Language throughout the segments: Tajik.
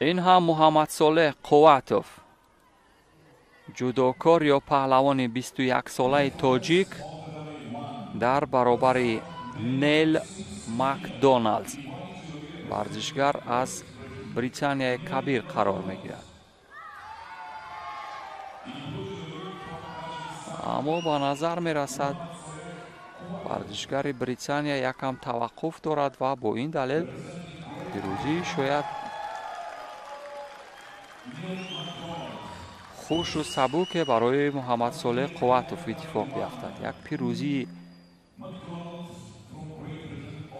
Ин ҳам Муҳаммадсолеҳ Қувватов, ҷудокор ё паҳлавони 21-солаи тоҷик дар баробари Нел Макдоналдс, варзишгар аз Британияи Кабир қарор мегирад. Аммо ба назар мерасад, варзишгари Британия якам таваққуф дорад ва бо ин далел пирӯзӣ шояд хушу сабуке барои Муҳаммадсолеҳ Қувватов иттифоқ биафтад. Як пирӯзии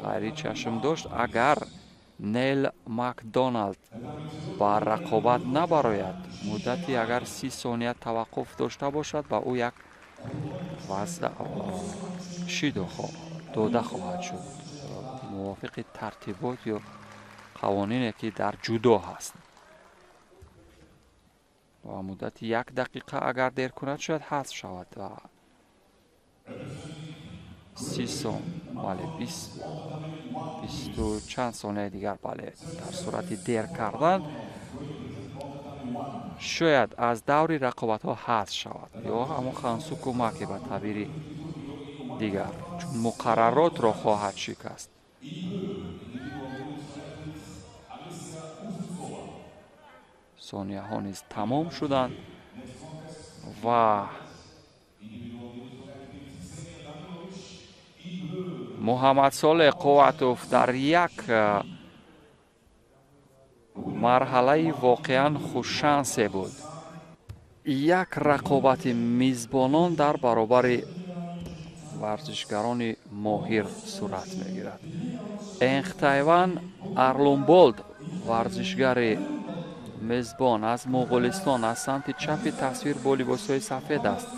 ғайричашмдошт, агар Нел Макдоналд ба рақобат набарояд, муддати агар 30 сония таваққуф дошта бошад, ба ӯ як шидо дода хоҳад шуд мувофиқи тартибот ё қавонине ки дар ҷудо ҳаст. Ва муддати 1 дақиқа агар дер кунад, шояд ҳазф шавад ва 30 сон, бале, 20 чанд сонияи дигар, бале, дар сурати дер кардан шояд аз даври рақобатҳо ҳазф шавад ё ҳамон хансу кӯмаке ба таъбири дигар, чун муқарраротро хоҳад шикаст. Сонияҳо низ тамом шуданд ва Муҳаммадсолеҳ Қувватов дар як марҳалаи воқеан хушшансе буд. Як рақобати мизбонон дар баробари варзишгарони моҳир сурат мегирад. Энхтайван Арлумболд, варзишгари мезбон аз Моғулистон, аз самти чапи тасвир бо либосҳои сафед аст.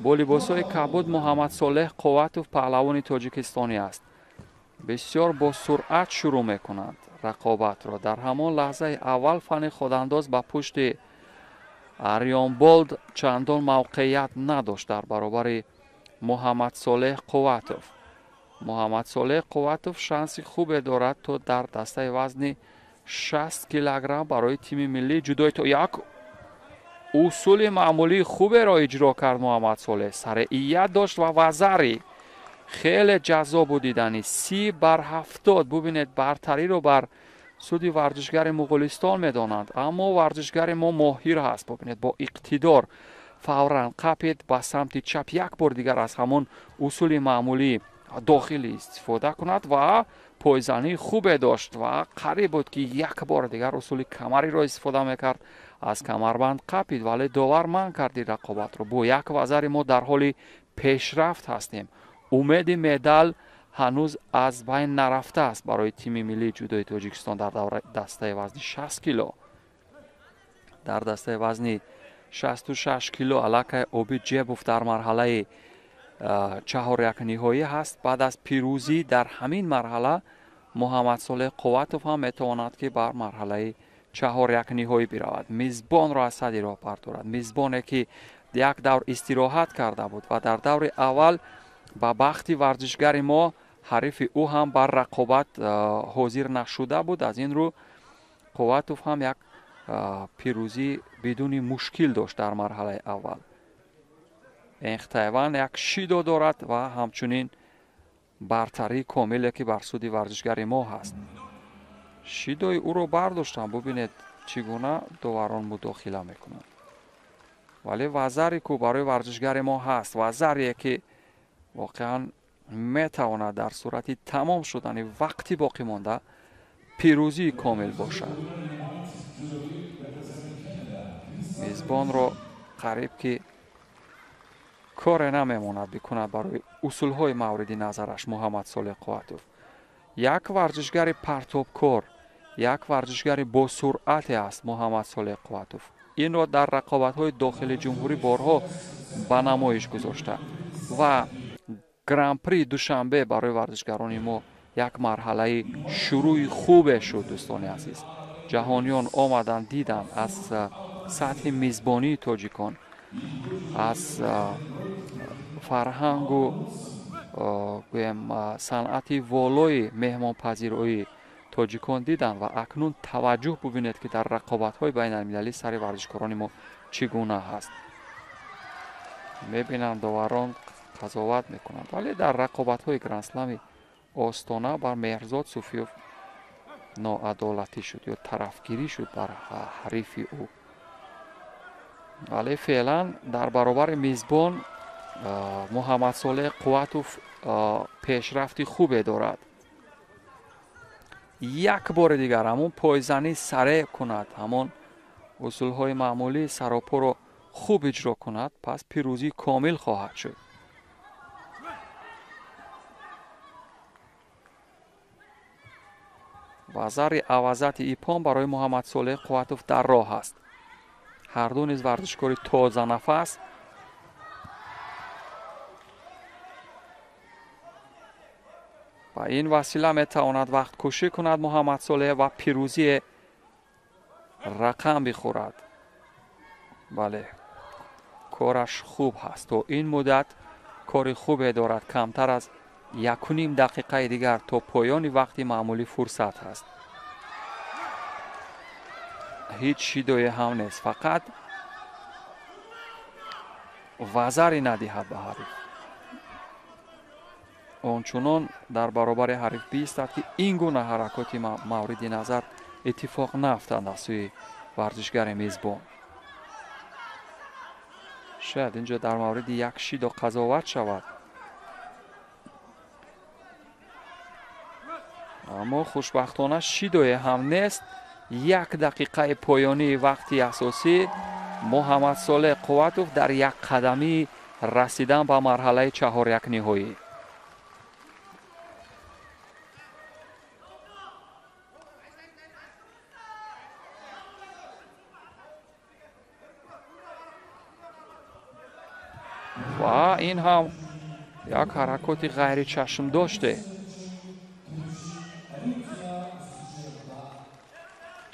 Бо либосҳои кабуд Муҳаммадсолеҳ Қувватов паҳлавони тоҷикистонӣ аст. Бисёр бо суръат шурӯъ мекунанд рақобатро. Дар ҳамон лаҳзаи аввал фани ходандоз ба пушти Арёнболд чандон мавқеият надошт дар баробари Муҳаммадсолеҳ Қувватов. Муҳаммадсолеҳ Қувватов шанси хубе дорад то дар дастаи вазни 60 килограмм барои тими миллии ҷудои то як усули маъмулии хуберо иҷро кард. Муҳаммадсолеҳ сареият дошт ва вазари хеле ҷаззоб буд дидани. 30 бар 70, бубинед, бартариро бар суди варзишгари Муғулистон медонанд, аммо варзишгари мо моҳир ҳаст. Бубинед, бо иқтидор фавран қапид ба самти чап, як бор дигар аз ҳамон усули маъмулии дохилӣ истифода кунад ва пойзании хубе дошт ва қариб буд, ки як бор дигар усули камариро истифода мекард. Аз камарбанд қапид, вале довар манъ кард ин рақобатро. Бо як вазари мо дар ҳоли пешрафт ҳастем. Умеди медал ҳанӯз аз байн нарафтааст барои тими миллии ҷудои Тоҷикистон дар дастаи вазни 60 кило. Дар дастаи вазни 66 кило аллакай Обид Ҷебов дар марҳалаи чаҳорякниҳоӣ ҳаст. Баъд аз пирӯзӣ дар ҳамин марҳала Муҳаммадсолеҳ Қувватов ҳам метавонад, ки бар марҳалаи чаҳорякниҳоӣ биравад, мизбонро аз сади роҳ бардорад. Мизбоне, ки як давр истироҳат карда буд ва дар даври аввал ба бахти варзишгари мо ҳарифи ӯ ҳам бар рақобат ҳозир нашуда буд. Аз ин рӯ Қувватов ҳам як пирӯзӣ бидуни мушкил дошт дар марҳалаи аввал. Энхтайван як шидо дорад ва ҳамчунин бартарии комиле, ки бар суди варзишгари мо ҳаст. Шидои ӯро бардоштам, бубинед, чӣ гуна доварон мудохила мекунанд, вале вазари ку барои варзишгари мо ҳаст, вазарие, ки воқеан метавонад дар сурати тамом шудани вақти боқӣ монда пирӯзии комил бошад. Мизбонро қариб ки коре намемонад бикунад барои усулҳои мавриди назараш. Муҳаммадсолеҳ Қувватов як варзишгари партобкор, як варзишгари босуръате аст. Муҳаммадсолеҳ Қувватов инро дар рақобатҳои дохили ҷумҳурӣ борҳо ба намоиш гузошта ва Гран-при Душанбе барои варзишгарони мо як марҳалаи шурӯи хубе шуд. Дӯстони азиз, ҷаҳониён омаданд, диданд аз сатҳи мизбонии тоҷикон, аз фарҳангу, гӯем, санъати волои меҳмонпазироии Тоҷикон диданд ва акнун таваҷҷӯҳ бубинед, ки дар рақобатҳои байналмилалӣ сари варзишкорони мо чӣ гуна ҳаст. Мебинанд, доварон қазоват мекунанд, вале дар рақобатҳои грандслами Остона бар Меҳрзод Суфиёв ноадолатӣ шуд ё тарафгирӣ шуд бар ҳарифи ӯ. Вале феълан дар баробари мизбон Муҳаммадсолеҳ Қувватов пешрафти хубе дорад. Як бори дигар ҳамон пойзанӣ сареъ кунад, ҳамон усулҳои маъмулии саропоро хуб иҷро кунад, пас пирӯзӣ комил хоҳад шуд. Вазари авазати иппон барои Муҳаммадсолеҳ Қувватов дар роҳ аст. Ҳарду низ варзишкори тозанафас. Ба ин васила метавонад вақткушӣ кунад Муҳаммадсолеҳ ва пирӯзие рақам бихӯрад. Бале, кораш хуб ҳаст. То ин муддат кори хубе дорад. Камтар аз 1.5 дақиқаи дигар то поёни вақти маъмулӣ фурсат ҳаст. Ҳеҷ шидое ҳам нест, фақат вазаре надиҳад ба ҳариф. Ончунон дар баробари ҳариф биистад, ки ин гуна ҳаракоти мавриди назар иттифоқ наафтанд аз сӯи варзишгари мизбон. Шояд инҷо дар мавриди як шидо қазоват шавад, аммо хушбахтона шидое ҳам нест. 1 дақиқаи поёнии вақти асосӣ Муҳаммадсолеҳ Қувватов дар як қадамӣ расидан ба марҳалаи чаҳорякниҳоӣ. Ва ин ҳам як ҳаракоти ғайричашмдоште.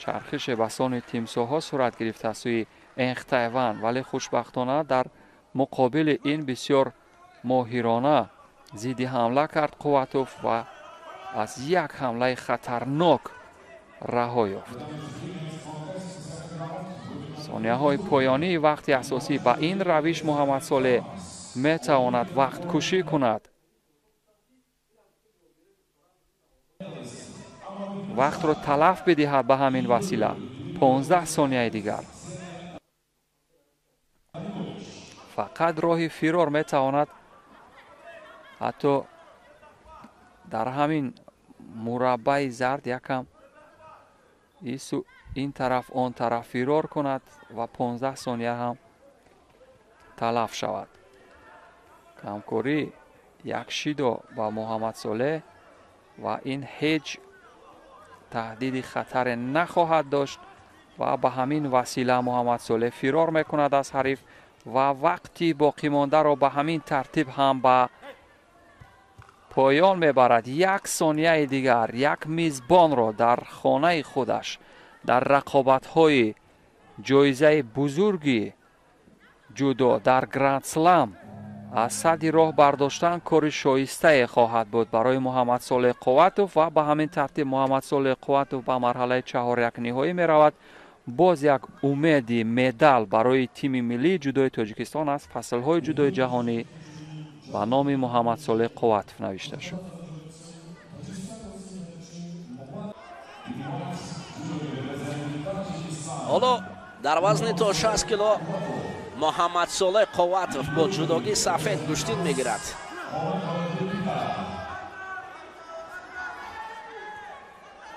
Чархише ба сони тимсоҳҳо сурат гирифта аз сӯи Энхтайван, вале хушбахтона дар муқобили ин бисёр моҳирона зидди ҳамла кард Қувватов ва аз як ҳамлаи хатарнок раҳо ёфт. Сонияҳои поёнии вақти асосӣ ба ин равиш Муҳаммадсолеҳ метавонад вақткушӣ кунад. Вақтро талаф бидиҳад ба ҳамин васила. 15 сонияи дигар. Фақат роҳи фирор метавонад ҳатто дар ҳамин мураббаи зард якам ин тараф он тараф фирор кунад ва 15 сония ҳам талаф шавад. Камкорӣ як шидо ба Муҳаммадсолеҳ ва ин ҳеҷ таҳдиди хатаре нахоҳад дошт ва ба ҳамин васила Муҳаммадсолеҳ фирор мекунад аз ҳариф ва вақти боқимондаро ба ҳамин тартиб ҳам ба поён мебарад. 1 сонияи дигар як мизбонро дар хонаи худаш дар рақобатҳои ҷоизаи бузурги ҷудо дар грандслам аз садди роҳ бардоштан кори шоистае хоҳад буд барои Муҳаммадсолеҳ Қувватов ва ба ҳамин тартиб Муҳаммадсолеҳ Қувватов ба марҳалаи чаҳорякниҳоӣ меравад. Боз як умеди медал барои тими миллии ҷудои Тоҷикистон аз фаслҳои ҷудои ҷаҳонӣ ба номи Муҳаммадсолеҳ Қувватов навишта шуд. Ҳоло дар вазни то 60 кило Муҳаммадсолеҳ Қувватов бо ҷудогии сафед гӯштин мегирад.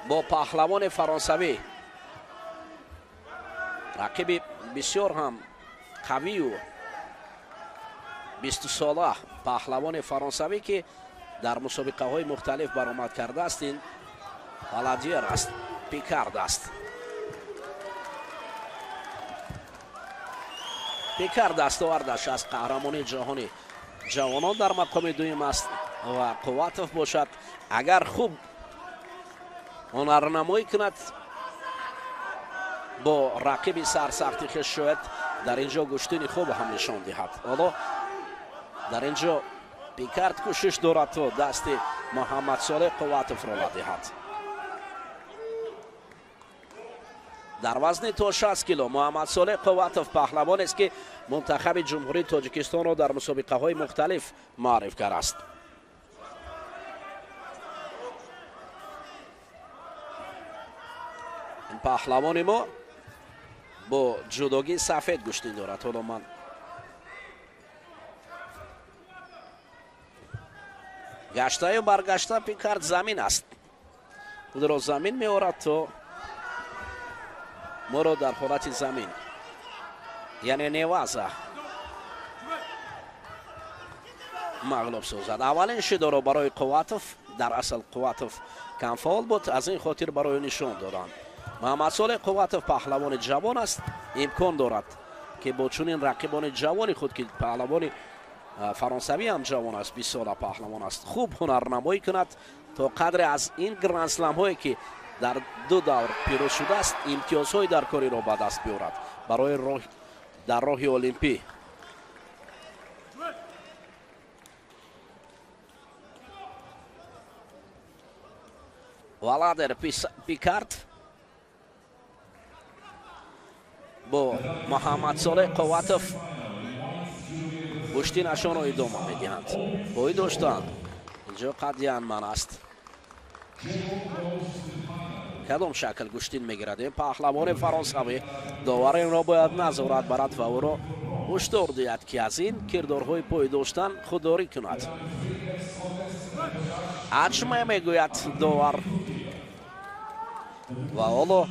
Бо паҳлавони фаронсавӣ, рақиби бисёр ҳам қавию 20сола паҳлавони фаронсавӣ, ки дар мусобиқаҳои мухталиф баромад кардааст, ин Паладьер аст, Пикард аст. Пикард дастовардаш аз қаҳрамонии ҷаҳони ҷавонон дар мақоми дуюм аст ва Қувватов бошад, агар хуб ҳунарнамоӣ кунад бо рақиби сарсахти хеш, шояд дар ин ҷо гӯштини хуб ҳам нишон диҳад. Ҳоло дар ин ҷо Пикард кӯшиш дорад то дасти Муҳаммадсолеҳ Қувватовро надиҳад. Дар вазни то 60 кило Муҳаммадсолеҳ Қувватов паҳлавонест, ки мунтахаби Ҷумҳурии Тоҷикистонро дар мусобиқаҳои мухталиф маъриф кардааст. Ин паҳлавони мо бо ҷудогии сафед гӯштин дорад. Ҳоло ман гаштаю баргашта Пикард замин аст. Худро замин меорад то моро дар ҳолати замин, яъне неваза, мағлуб созад. Аввалин шидоро барои Қувватов, дар асл Қувватов камфаъол буд, аз ин хотир барои нишон доданд. Муҳаммадсолеҳ Қувватов паҳлавони ҷавон аст, имкон дорад, ки бо чунин рақибони ҷавони худ, ки паҳлавони фаронсавӣ ҳам ҷавон аст, 20 сола паҳлавон аст, хуб ҳунарнамоӣ кунад то қадре аз ин грандсламҳое, ки дар ду давр пирӯз шудааст, имтиёзҳои дар кориро ба даст биёрад барои дар роҳи олимпӣ. Валадер Пикард бо Муҳаммадсолеҳ Қувватов гӯштинашонро идома медиҳанд. Бой доштанд. Инҷо қадиян ман аст. Кадом шакл гӯштин мегирад ин паҳлавони фаронсавӣ? Довар инро бояд назорат барад ва ӯро ҳушдор диҳад, ки аз ин кирдорҳои пой доштан худдорӣ кунад. Аҷме мегӯяд довар ва ҳоло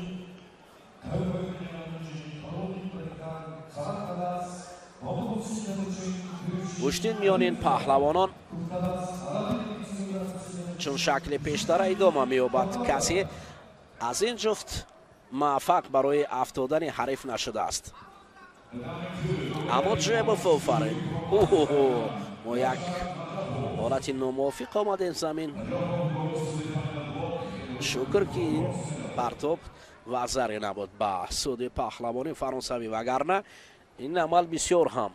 гӯштин миёни ин паҳлавонон чун шакли пештара идома меёбад. Касе аз ин ҷуфт муваффақ барои афтодани ҳариф нашудааст. Аммо Ҷебов офарин. Мо як ҳолати номувофиқ омадем замин. Шукр, ки ин партоб вазаре набуд ба суди паҳлавони фаронсавӣ, вагарна ин амал бисёр ҳам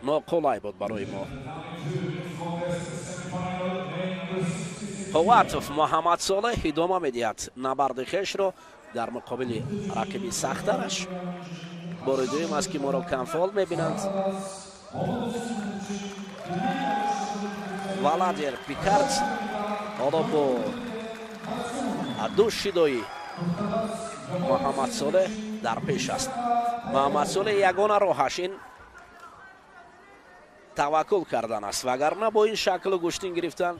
ноқулай буд барои мо. Қувватов Муҳаммадсолеҳ идома медиҳад набарди хешро дар муқобили рақиби сахттараш. Бори дуюм аст, ки моро камфаъол мебинанд. Валадер Пикард ҳоло бо ду шидои Муҳаммадсолеҳ дар пеш аст. Муҳаммадсолеҳ ягона роҳаш ин таваккул кардан аст, вагарна бо ин шаклу гӯштин гирифтан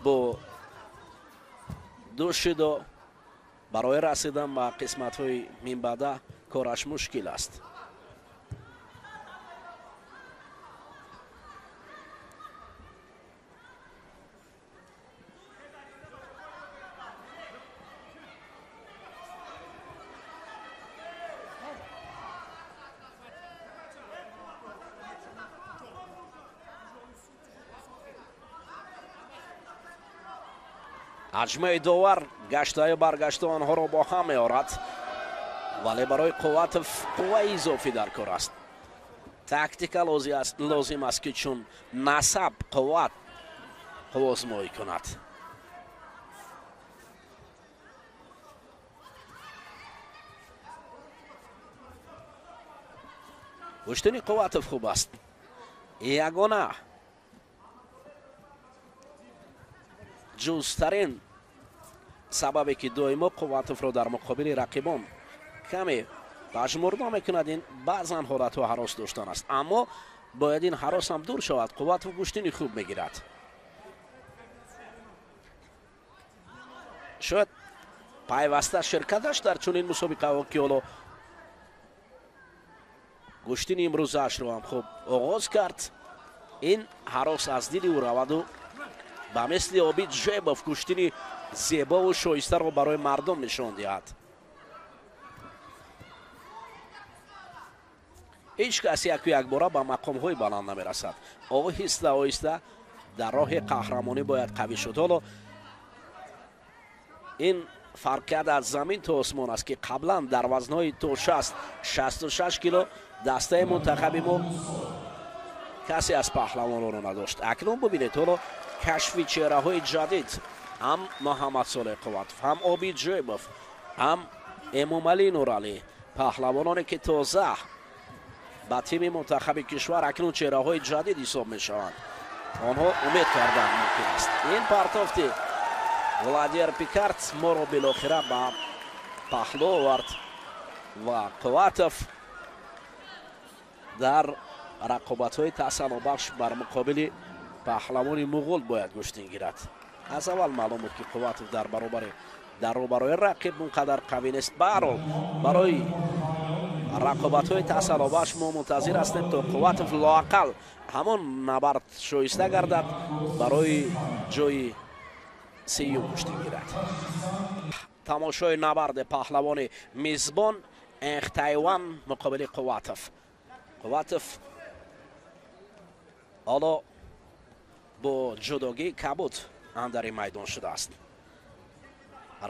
бо ду шидо барои расидан ба қисматҳои минбаъда кораш мушкил аст. Аҷмаи довар гаштаю баргашту онҳоро бо ҳам меорад, вале барои Қувватов қувваи изофӣ дар кор аст. Тактика лозим аст, ки чун насаб қувват қуввозмоӣ кунад. Гӯштини Қувватов хуб аст. Ягона ҷузтарин сабабе, ки доимо Қувватовро дар муқобили рақибон каме пажмурда мекунад, ин баъзан ҳолатҳо ҳарос доштан аст. Аммо бояд ин ҳарос ҳам дур шавад. Қувватов гӯштини хуб мегирад. Шояд пайваста ширкаташ дар чунин мусобиқаҳо, ки ҳоло гӯштини имрӯзаашро ҳам хуб оғоз кард, ин ҳарос аз дили ӯ раваду ба мисли Обид Ҷебов гӯштини зебову шоистаро барои мардум нишон диҳад. Ҳеҷ кас яку якбора ба мақомҳои баланд намерасад. Оҳиста оҳиста дар роҳи қаҳрамонӣ бояд қавӣ шуд. Ҳоло ин фарқият аз замин то осмон аст, ки қаблан дар вазнҳои то 60 66 кило дастаи мунтахаби мо касе аз паҳлавононро надошт. Акнун бубинед, ҳоло кашфи чеҳраҳои ҷадид, ҳам Муҳаммадсолеҳ Қувватов, ҳам Обид Ҷебов, Ҳам Эмомалӣ Нуралӣ, паҳлавононе ки тоза ба тими мунтахаби кишвар акнун чеҳраҳои ҷадид ҳисоб мешаванд, онҳо умед карданд мумкин аст. Ин партофти Владимир Пикарт моро билохира ба паҳлӯ овард ва Қувватов дар рақобатҳои таъсалобахш бар муқобили паҳлавони муғул бояд гӯштин гирад. Аз аввал маълум буд, ки Қувватов дар баробари дар рӯбарои рақиб он қадар қавӣ нест. Баҳрҳол, барои рақобатҳои таъсалобахш мо мунтазир ҳастем, то Қувватов лоақал ҳамон набард шоиста гардад, барои ҷои сеюм гӯштин гирад. Тамошои набарди паҳлавони мизбон Энхтайван муқобили Қувватов. Қувватов ҳоло бо ҷудогии кабуд андари майдон шудааст.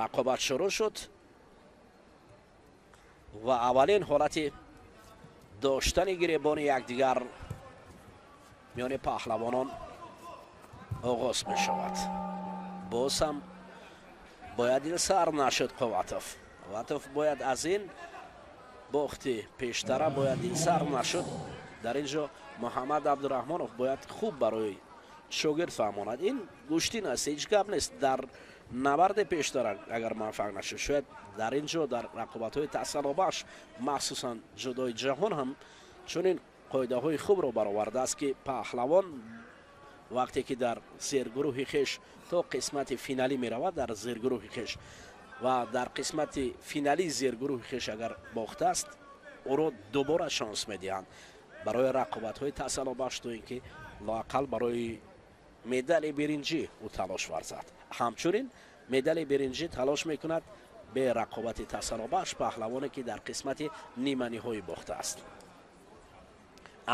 Рақобат шурӯъ шуд ва аввалин ҳолати доштани гиребони якдигар миёни паҳлавонон оғоз мешавад. Боз ҳам бояд дилсар нашуд Қувватов. Қувватов бояд аз ин бохти пештара бояд дилсар нашуд. Дар ин ҷо Муҳаммад Абдураҳмонов бояд хуб барои шогирд фаҳмонад. Ин гӯштин аст, ҳеҷ гап нест. Дар набарди пештара агар муваффақ нашуд, шояд дар ин ҷо дар рақобатҳои таъсалобахш, махсусан ҷудои ҷаҳон ҳам чунин қоидаҳои хубро баровардааст, ки паҳлавон вақте ки дар зергурӯҳи хеш то қисмати финалӣ меравад, дар зергурӯҳи хеш ва дар қисмати финалии зергурӯҳи хеш агар бохтааст, ӯро дубора шонс медиҳанд барои рақобатҳои таъсалобахш, то ин ки лоақал барои медали биринҷӣ ӯ талош варзад. Ҳамчунин медали биринҷӣ талош мекунад бе рақобати таъсалобахш паҳлавоне ки дар қисмати ниманиҳоӣ бохтааст.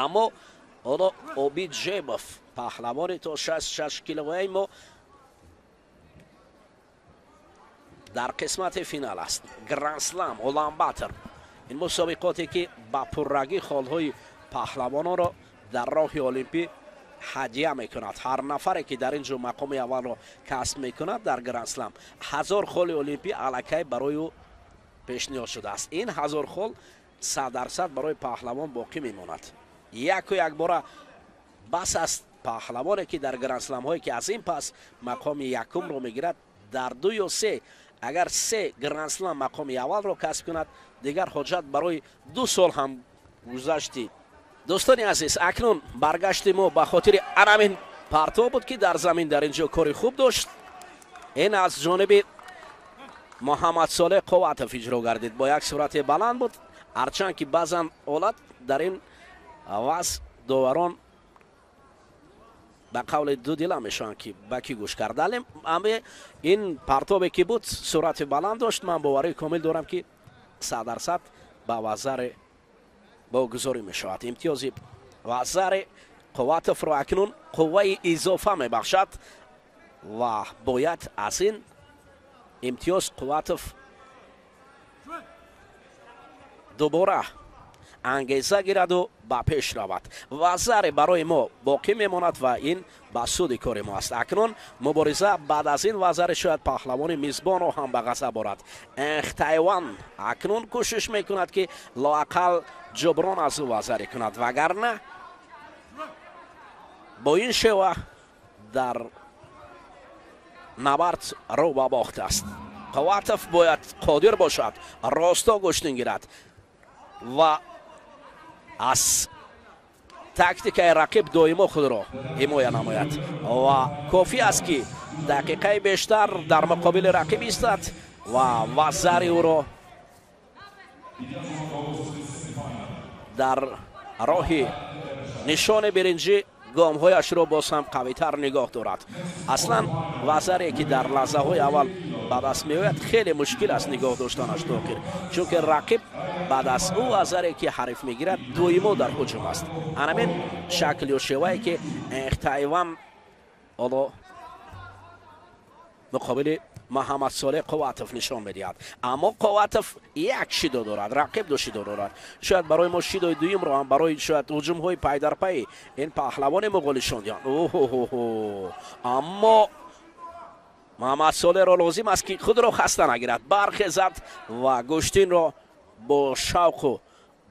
Аммо ҳоло Обид Жебов, паҳлавони то 66 килои мо, дар қисмати финал аст. Гранд-слам Уланбатор, ин мусобиқоте ки ба пуррагӣ холҳои паҳлавононро дар роҳи олимпӣ ҳадя мекунад. Ҳар нафаре ки дар ин ҷо мақоми аввалро касб мекунад дар Гранд-слам, 1000 холи олимпӣ аллакай барои ӯ пешниҳод шудааст. Ин 1000 хол 100% барои паҳлавон боқӣ мемонад. Яку якбора бас аст паҳлавоне ки дар гранд-сламҳое ки аз ин пас мақоми якумро мегирад, дар ду ё се, агар се гранд-слам мақоми аввалро касб кунад, дигар ҳоҷат барои 2 сол ҳам гузашти. Дӯстони азиз, акнун баргашти мо ба хотири анамин парто буд, ки дар замин дар ин ҷо кори хуб дошт. Ин аз ҷониби Муҳаммадсолеҳ Қувватов иҷро гардид, бо як суръати баланд буд. Ҳарчанд ки баъзан ҳолат дар ин вазъ доварон ба қавли дудила мешаванд, ки ба кӣ гӯш кардалем. Аммо ин партобе ки буд суръати баланд дошт. Ман боварии комил дорам, ки 100% ба вазари богузорӣ мешавад. Имтиёзи вазари Қувватовро акнун қувваи изофа мебахшад ва бояд аз ин имтиёз Қувватов дубора ангеза гираду ба пеш равад. Вазаре барои мо боқӣ мемонад ва ин ба суди кори мо аст. Акнун мубориза баъд аз ин вазаре шояд паҳлавони мизбонро ҳам ба ғазаб орад. Энхтайван акнун кӯшиш мекунад, ки лоақал ҷуброн аз ӯ вазаре кунад, вагарна бо ин шева дар набард рӯ ба бохт аст. Қувватов бояд қодир бошад росто гӯштин гирад ва аз тактикаи рақиб доимо худро ҳимоя намояд ва кофӣ аст, ки дақиқаи бештар дар муқобили рақиб истад ва вазари ӯро дар роҳи нишони биринҷӣ гомҳояшро боз ҳам қавитар нигоҳ дорад. Аслан вазаре ки дар лаҳзаҳои аввал ба даст меояд, хеле мушкил аст нигоҳ доштанаш то охир, чунки рақиб баъд аз ӯ вазаре ки ҳариф мегирад доимо дар ҳуҷум аст. Анамин шакл ё шевае ки Энхтайван ҳоло муқобили Муҳаммадсолеҳ Қувватов нишон медиҳад. Аммо Қувватов як шидо дорад, рақиб ду шидо дорад. Шояд барои мо шидои дуюмро ҳам барои шояд ҳуҷумҳои пайдарпай ин паҳлавони муғол нишон диҳанд. Оҳоҳо, аммо Муҳаммад Солеҳро лозим аст, ки худро хаста нагирад, бархезад ва гӯштинро бо шавқу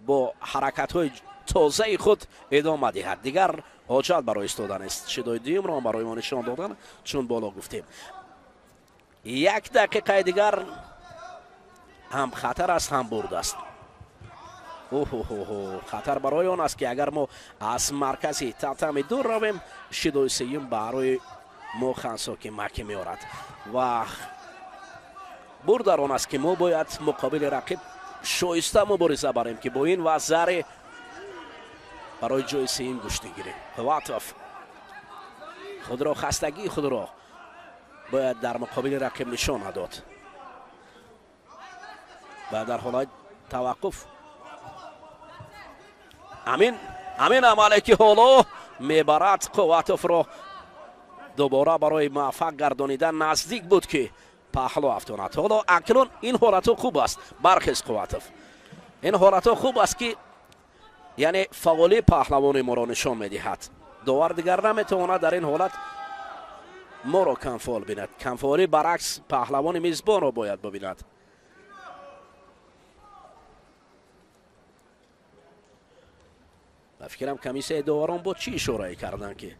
бо ҳаракатҳои тозаи худ идома диҳад. Дигар ҳоҷат барои истода нест. Шидои дуюмро барои мо нишон додан, чун боло гуфтем. Як дақиқаи дигар ҳам хатар аст, ҳам бурд аст. Оҳоҳо, хатар барои он аст, ки агар мо аз маркази татами дур равем, шидои сеюм барои мо хансоки маки меорад ва бурд дар он аст, ки мо бояд муқобили рақиб шоиста мубориза барем, ки бо ин вазаре барои ҷои сеюм гӯштӣ гирем. Қувватов худро, хастагии худро бояд дар муқобили рақиб нишон надод ва дар ҳолати таваққуф амин амале, ки ҳоло мебарад Қувватовро дубора барои муваффақ гардонидан наздик буд, ки паҳлӯ афтонад. Ҳоло акнун ин ҳолатҳо хуб аст. Бархез, Қувватов, ин ҳолатҳо хуб аст, ки яъне фаъолии паҳлавони моро нишон медиҳад. Довар дигар наметавонад дар ин ҳолат моро камфаъол бинад. Камфаъолӣ баръакс паҳлавони мизбонро бояд бибинад. Ба фикрам, комиссияи доварон бо чӣ ишорае карданд, ки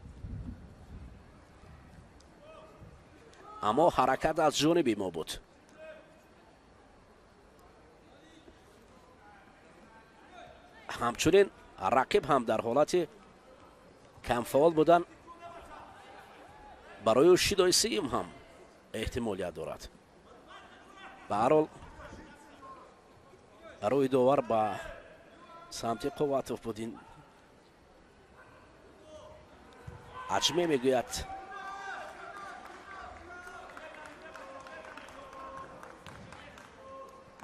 аммо ҳаракат аз ҷониби мо буд. Ҳамчунин рақиб ҳам дар ҳолати камфаъол будан барои ӯ шидои сеюм ҳам эҳтимолият дорад. Ба ҳар ҳол, рӯи довар ба самти Қувватов буд. Ин аҷме мегӯяд.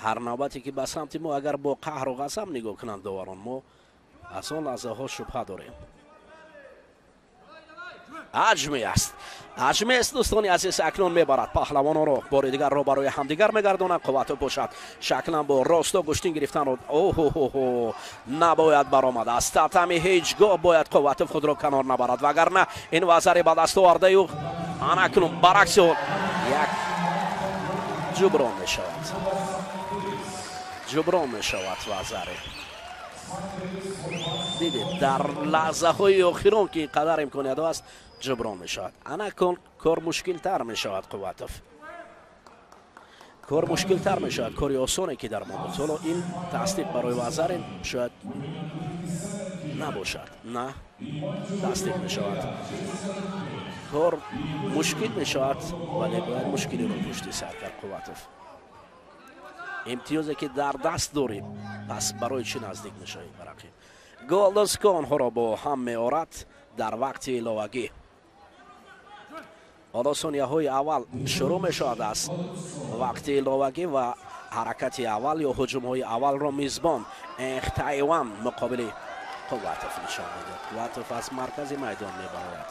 Ҳар навбате ки ба самти мо агар бо қаҳру ғазаб нигоҳ кунанд доварон, мо аз он лаҳзаҳо шубҳа дорем. Аҷме аст, аҷме аст, дӯстони азиз. Акнун мебарад паҳлавононро, бори дигар ро барои ҳамдигар мегардонанд. Қувватов бошад шаклан бо росто гӯштин гирифтанро оҳоҳоҳо набояд баромад аз татами. Ҳеҷ гоҳ бояд Қувватов худро канор набарад, вагарна ин вазари ба даст овардаи ӯ анакнун баръакси он як ҷуброн мешавад, ҷуброн мешавад вазаре. Дидед, дар лаҳзаҳои охирон, ки ин қадар имкониятҳо аст, ҷуброн мешавад. Анакун кор мушкилтар мешавад. Қувватов, кор мушкилтар мешавад. Кори осоне, ки дар мо буд, ҳоло ин тасдиқ барои вазаре шояд набошад. На, тасдиқ мешавад. Кор мушкил мешавад, вале бояд мушкилиро пушти сар кард. Қувватов, имтиёзе ки дар даст дорем, пас барои чӣ наздик мешавем ба рақиб? Голдоско онҳоро бо ҳам меорад дар вақти иловагӣ. Ҳоло сонияҳои аввал шурӯъ мешавад аз вақти иловагӣ ва ҳаракати аввал ё ҳуҷумҳои аввалро мизбон Энхтайван муқобили Қувватов нишон медиҳад. Қувватов аз маркази майдон мебарояд.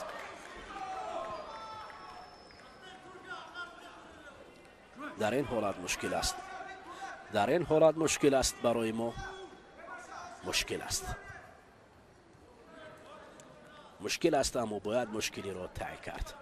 Дар ин ҳолат мушкил аст, дар ин ҳолат мушкил аст, барои мо мушкил аст, мушкил аст, аммо бояд мушкилиро тай кард.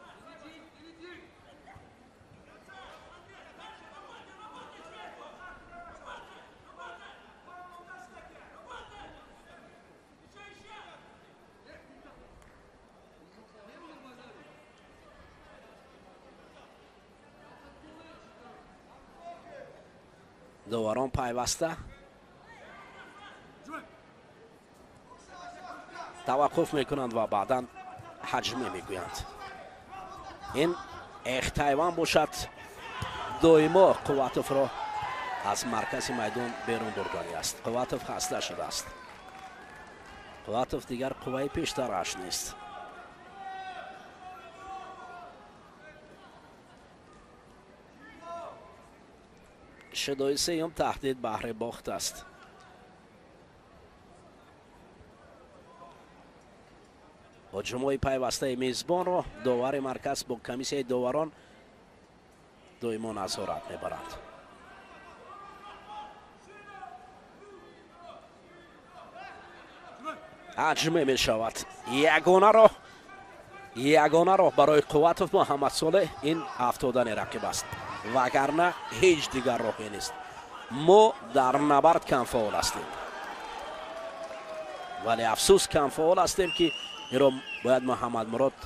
Доварон пайваста таваққуф мекунанд ва баъдан ҳаҷме мегӯянд. Ин Эхтайван бошад доимо Қувватовро аз маркази майдон берун бурдани аст. Қувватов хаста шудааст. Қувватов дигар қувваи пештараш нест. Шидои сеюм таҳдид баҳри бохт аст. Ҳуҷумҳои пайвастаи мизбонро довари марказ бо комиссияи доварон доимо назорат мебаранд. Аҷме мешавад. Ягона роҳ, Ягона роҳ барои Қувватов Муҳаммадсолеҳ ин афтодани рақиб аст, вагарна ҳеҷ дигар роҳе нест. Мо дар набард камфаъол ҳастем, вале афсӯс, камфаъол ҳастем, ки инро бояд Муҳаммадмурод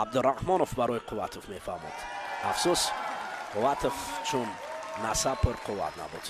Абдураҳмонов барои Қувватов мефаҳмод. Афсӯс, Қувватов чун насаб пурқувват набуд.